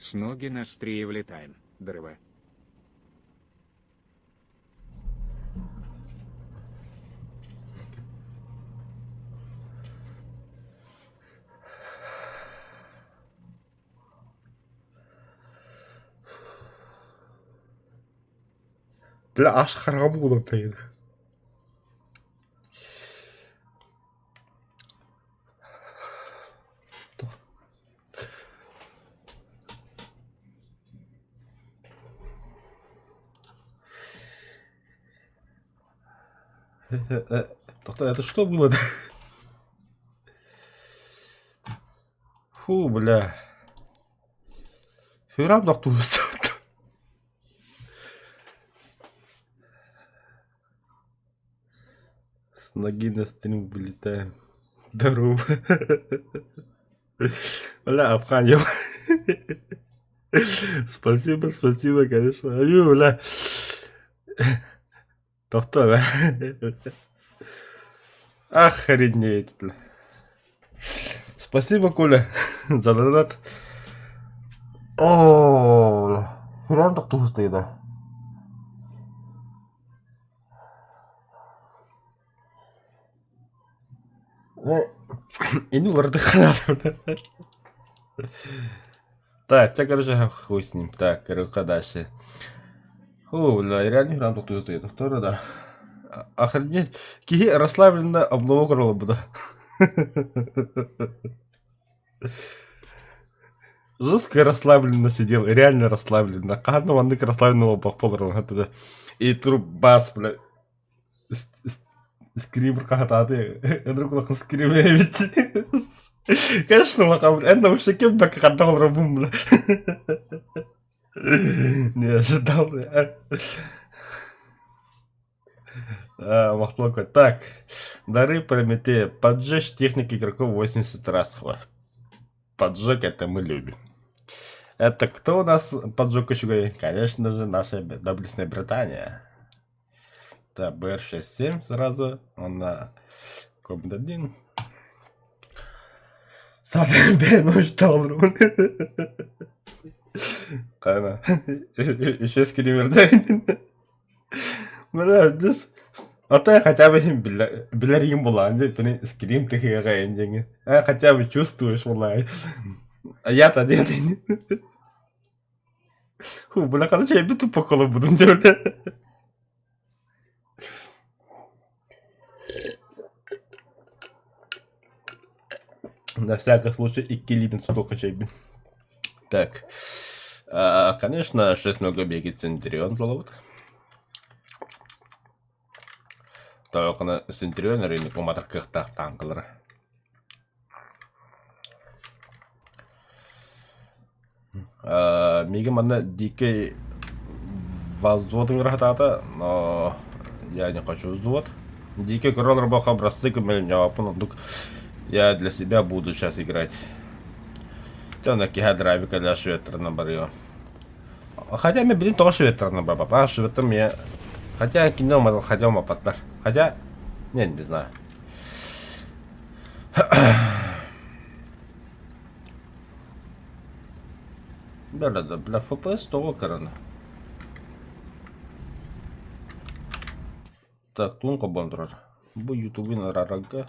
С ноги на острие влетаем, дрова. Бля, аж хараҕым уулатайын. Это что было? Фу, бля. Фюрам тохтуу С ноги на стрим вылетаем. Здорово. Бля, Афганил. Спасибо, спасибо, конечно. Аю, бля. Тохтоо, бля. Охренеть, бля. Спасибо, Коля, за донат. О, Хиран тохтуу да. Ини улардыххана Так, це, короче, хуй с ним. Так, короче, дальше. Фу, бля, реально храм тут стоит. Второй, да. Охренеть. Киһи расслабленно обнову көрө Жестко расслабленно сидел, реально расслабленно. Хаһан маннык расслабленно буолбаппын туда. И труп бас, бля, скример хаһытааты ынырык улахан скример эбит конечно улахан эн вообще ким бэккэ хантан олоробун бля не ожидал Махлока. Так, дары Прометея. Поджечь техник игроков 80 раз. Поджег это мы любим. Это кто у нас поджег еще? Конечно же, наша доблестная Британия. Так, БР-67 сразу. Он на комнат 1. Саатар бэйэм долларбын. Кана. Еще скримердэ. Бля, здесь А то я хотя бы билэр буолан дии, скрим тыһыаҕа диэҥҥин. А хотя бы чувствуешь буоллаҕай. А я-то нет. Фу, бля, короче, я тупо буду бля. На всякий случай икки илиитин сотуохха чэйбин. Так, а, конечно, 6 много бегит Центурион буолабыт. Тоҕо Центурион эрэ уматар кыахтаах тааҥкалара. Миигин манна дикэй взвод ыҥыра но я не хочу взвод. Дикий король рыбака образцы оннук я для себя буду сейчас играть. Тона киһэ драйвика для шведтарынан барыа. Хотя мен билин тоҕо шведтарынан барбаппа. Шведтар мне хотя кино хотя мапаттар. Хотя не, не знаю. Да-да-да, бля, FPS тоҕо кыраны. Так, туун холбоон турар. Бу ютубун араарарга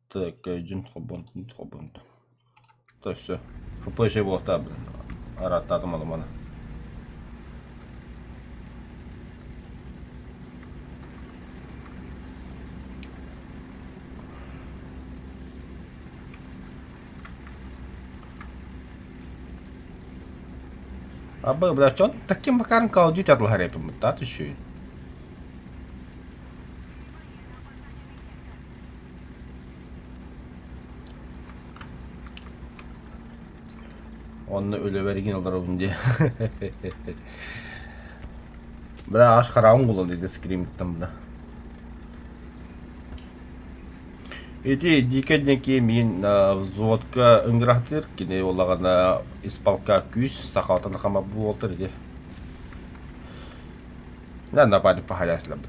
Так, дьин холбоон, холбоон. Так, все. FPS буолуохтаах блин. Арааттаатым ону маны. Абы, бля, чё таким макаром Call of Duty атылаһар эппин еще. Онно үлэбэр игин олоробун дии. Бля, аж хараҕым булан диде скримиттан бля. Ити дикэ диэки мин взводка ыҥыраһтыыр кини буоллаҕына испалка күүс сахалатан хама буолтар ити. Да, нападник похозяйствовать.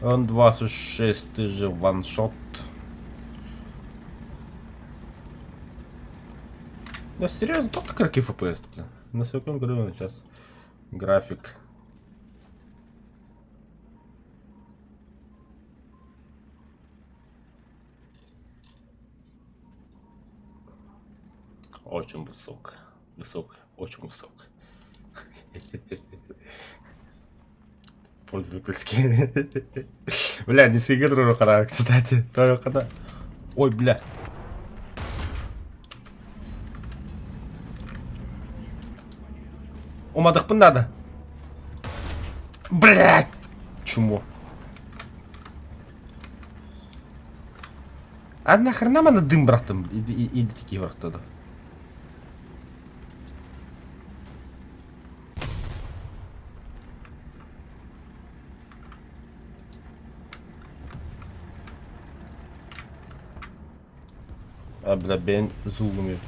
Он 26 ты же ваншот. Да серьезно, тут какие FPS, блин. На секунду говорю, сейчас график. Очень высок. Высок, очень высок. Пользовательский. Бля, не сигер кара, кстати. Только Ой, бля. Умадықпын надо. Блядь! Чмо. А нахрена маны дым бырахтым? Иди, иди такие бырахтады. А, бля, бэйэн зугум эбит.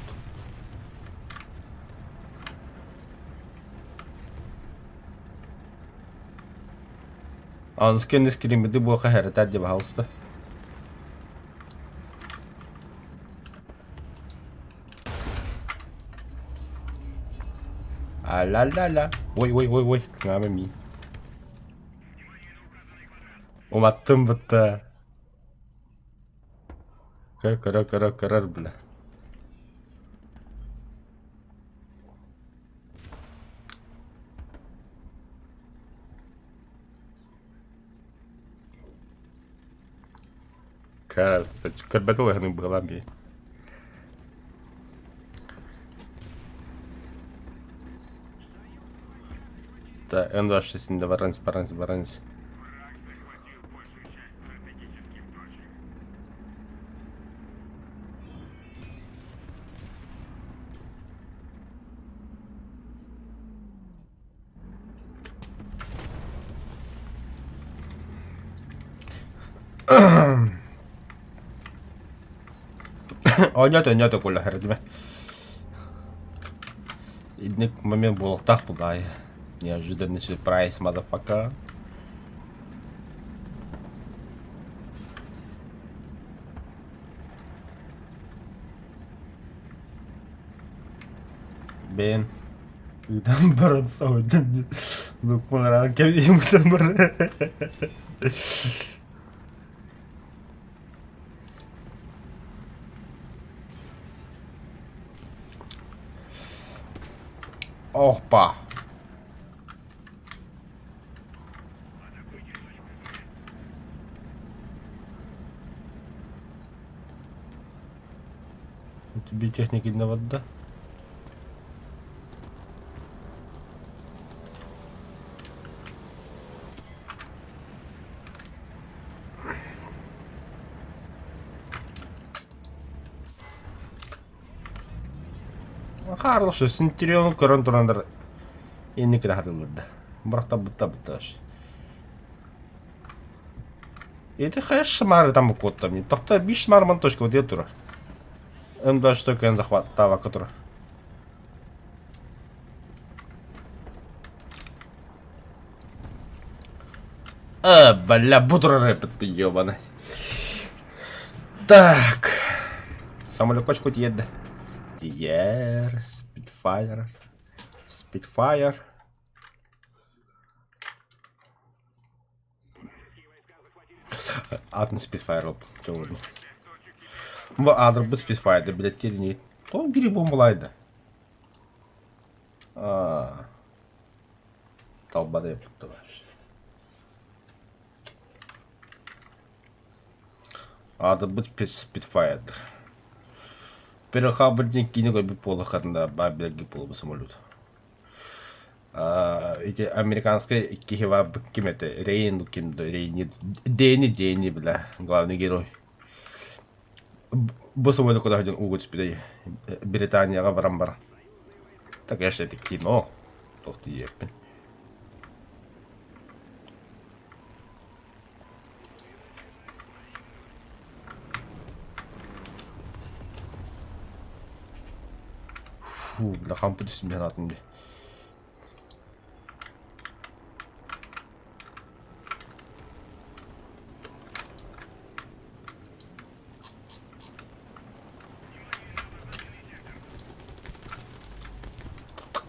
Аныскы эмис кириммити буоха хэрэтэр дии баһаалыста. А-ля-ля-ля. Ой, ой, ой, ой, кыҥаама миин. Уматтым бытта. Көр, көрөр, көрөр, көрөр, бля. Красавчик. Көрбөт улаханын быһалаан бии. Так, М26 баранс, баранс, баранс. Оонньоото, оонньоото куллаһар Инник момент буолуохтаах буолаай. Неожиданный сюрприз, motherfucker. Бэйэн ыытан баран соһуйдум дии. Зукмунаран кэбиһим ыытан баран. Опа! Тебе техники не вода. Хорошо, Сентуриону көрөн турандар инники да хатылларда. Бырахта бытта бытта Ити хайа шмары там куотта мин. Тохто биш шмар точка вот турар. М24 кен захват тавакка турар. А, бля, буду рэпать ты, ёбаный. Так. Самолеточку едет. Ер, Спитфайр. Спитфайр. Атын Спитфайр ылбыт дьолуну. Бу аадырбыт Спитфайрды билэттиир Тоҕо бири бомбалайда? Аа. Талбада эппит Аадырбыт Спитфайр. Перехабыр диэн киинэ көрбүт буоллаххытына баар билэргит буолуо самолет. Ити американскай киһи баар ким этэ Рейн ким да Рейни Дэни Дэни бля главный герой. Бу самолет куда сылдьан ууга түспүтэй Британияҕа баран баран. Так конечно это кино. Туох тиийиэппин. Фу, бля, хампы түстүм санаатым дии.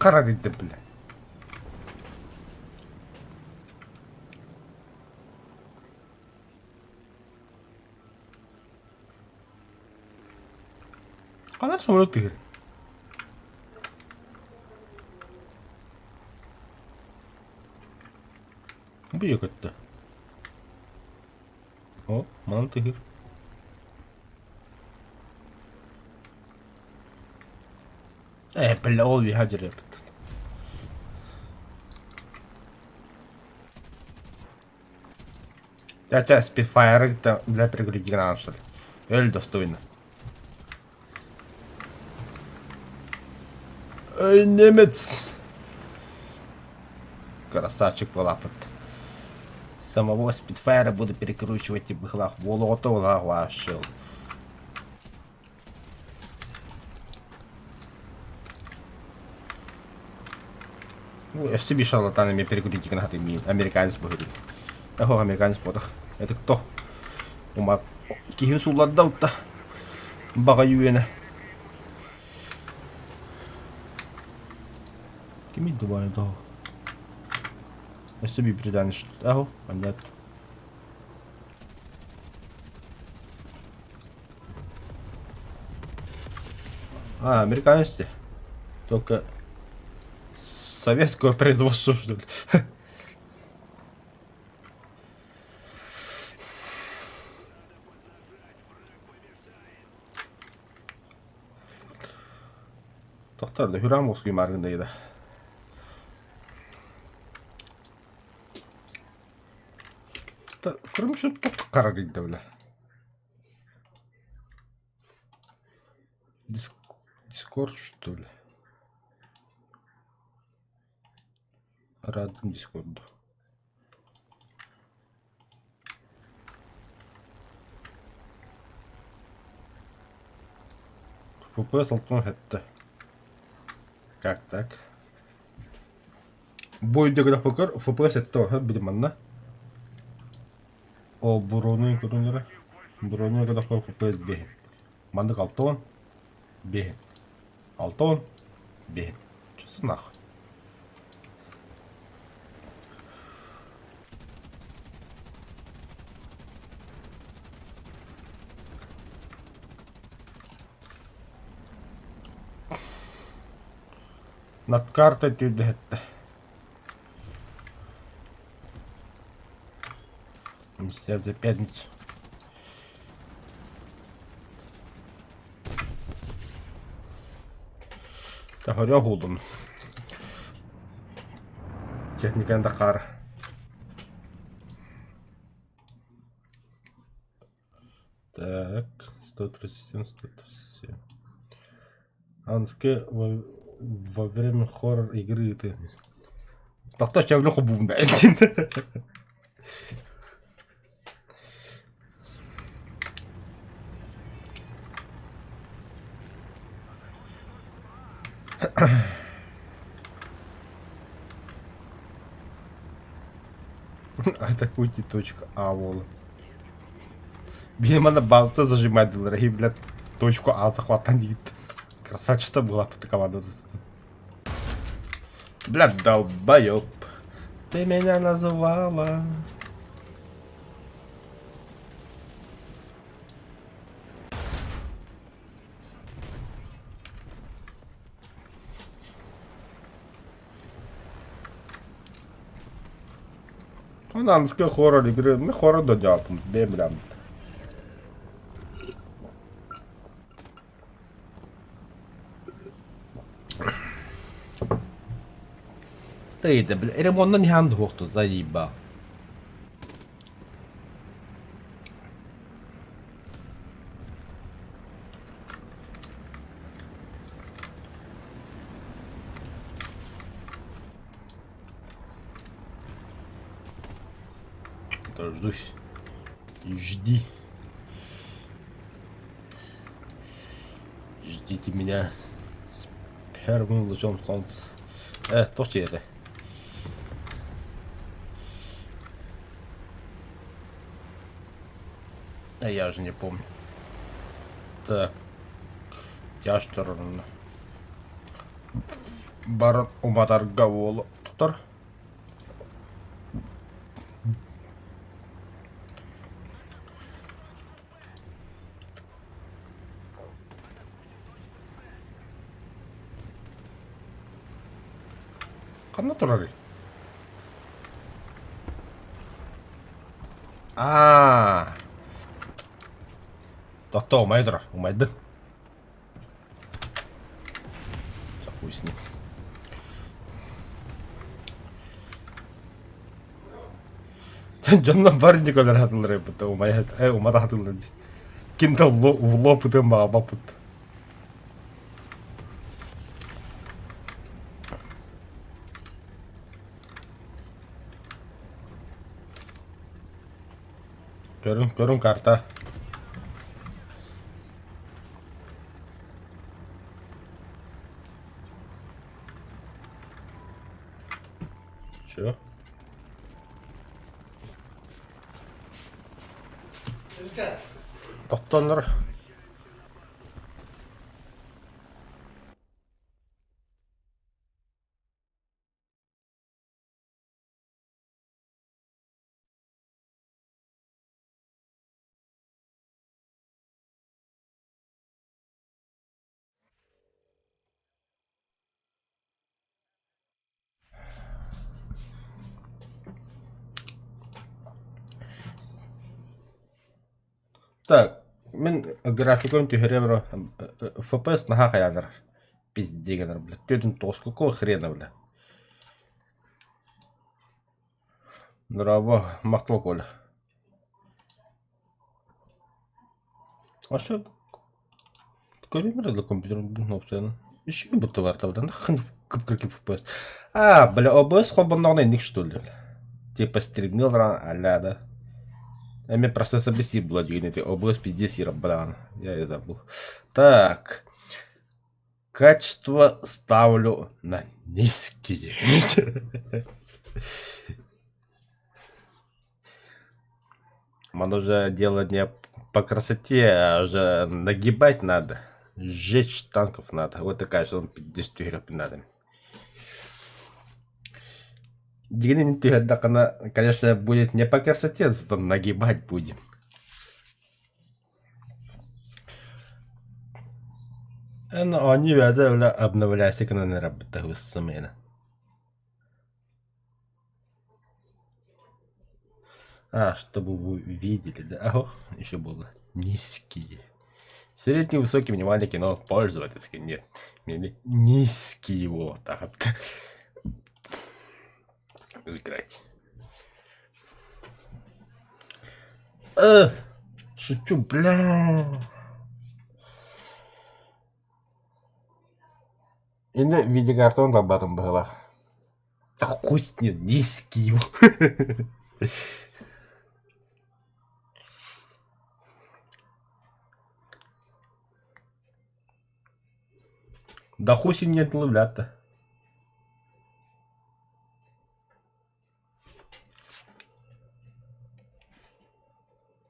харарыйда бля. Ханар самолет түһэр. Бу көттө. О, манан түһэр. Э, бля, ол үөһэ дьарыйбыт. Я тебя спидфайры для перегрузки что ли? Эль достойно. Эй, немец! Красавчик полапот. Самого спидфайра буду перекручивать и быхлах. Волото вашил. Ну, өссө биир шарлатан эмиэ перекрутить гына миин американец быһыытын. Эхо, американец буотах. Это кто? Ума киһи суулларда утта. Баҕайы үөнэ. Кими дубай того? Өссө биир британец. Эхо, понятно. А, американец ты. Только советского производства, что ли? Тохтор да Хюрам Москвы Көрүм хара бля. Дискорд, что ли? Радым Дискорду. ПП Салтон хэтте. Как так? Бу өйдөгүлэх бөкөр FPS этте оһо били манна. О буруну көрүнөрө. Буруну көрдөхпө FPS биһин. Маннык алтон биһин. Алтон биһин. Чё нахуй? Над картой түүрдэһэттэ. Мстят за пятницу. Та горё гудун. Техникан Дакар. Так, 137, 137. Анскы во, во время хоррор игры ты. Тохто чавлю хубум Атакуйте точка А, вол. Видимо, на базу зажимать дорогие, блядь, точку А захвата нет. Красавчик была под команду. Бля, долбоеб. Ты меня называла. Аныска хоррор игры, мы хоррор додяпым, бем. Ты это, бля, ремонт не ханд заебал. Дождусь. Жди. Ждите меня с первым лучом солнца. Туох чиэтэй. А я же не помню. Так. Тяж. Баран уматарга уолу тутар. Ханна турарый? Аа. Тохтоо умайа турар. Умайдын. Хуй с ним. Дьонно бар Николар хатыллар эбит умай умата хатыллар дии. Кинта в лоб ытыан баҕарбаппыт. Көрүҥ, көрүҥ карта. Чё? Тохтоннор. Так, мин графикам түһэрэ бро. FPS наһаа хайаанар. Пиздец гынар, бля. 49 какого хрена, бля. Браво, махтал Коля. А что? Көрүмэр да компьютер опцияны. Еще будто бар табдан кып FPS. А, бля, OBS холбонноҕуна инник что ли? Типа стримнил ран аля да. Эми процесса беси була деген эти OBS пиздец браан. Я и забыл. Так. Качество ставлю на низкий. Оно уже дело не по красоте, а уже нагибать надо. Сжечь танков надо. Вот такая же он 50 надо. Дигнин конечно, будет не по красоте, зато нагибать будем. Эн оонньуу бэйэтэ бile обновляйся гынан эрэрбит сымыйаны. А, чтобы вы видели, да? Ох, еще было низкие. Средний, высокий, минимальный кино пользовательский. Нет, низкий вот так. Играть. Шучу, бля. Инде видеокартаны талбатым быһыылаах. Да хуй с ним, низкий. Да хуй с ним не тылы, блядь-то.